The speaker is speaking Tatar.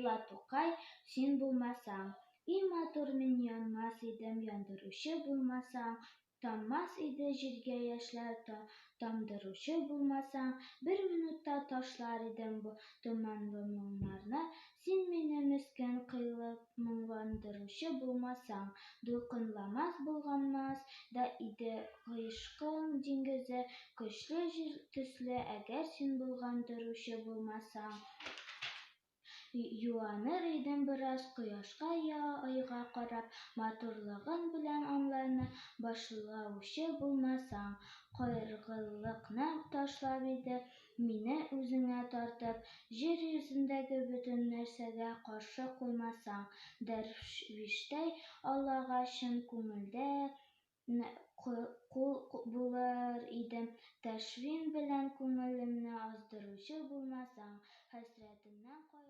Габдулла Тукай, Син булмасаң. И матур мин янмас идем, Яндыручы булмасаң, Таммас иде җиргә яшьләр, Тамдыручы булмасаң, Бер минутта ташлар идем Бу томанлы моңнарны, Син мине мескен кыйлып Моңландыручы булмасаң. Дулкынламас, болганмас да иде Гыйшкым диңгезе көчле җил төсле, Әгәр син болгандыручы булмасаң. Юаныр идем бераз, кояшка я айга карап, Матурлыгың белән аңлана башлаучы булмасаң. Кайгылыкны ташлап иде, мине үзеңә тартып, Җир йөзендәге бөтен нәрсәгә каршы куймасаң. Дәрвиштәй Аллага чын күңелдән Кол булыр идем, тәшвин белән күңелемне аздыручы булмасаң, хәсрәтемнән кайгырып.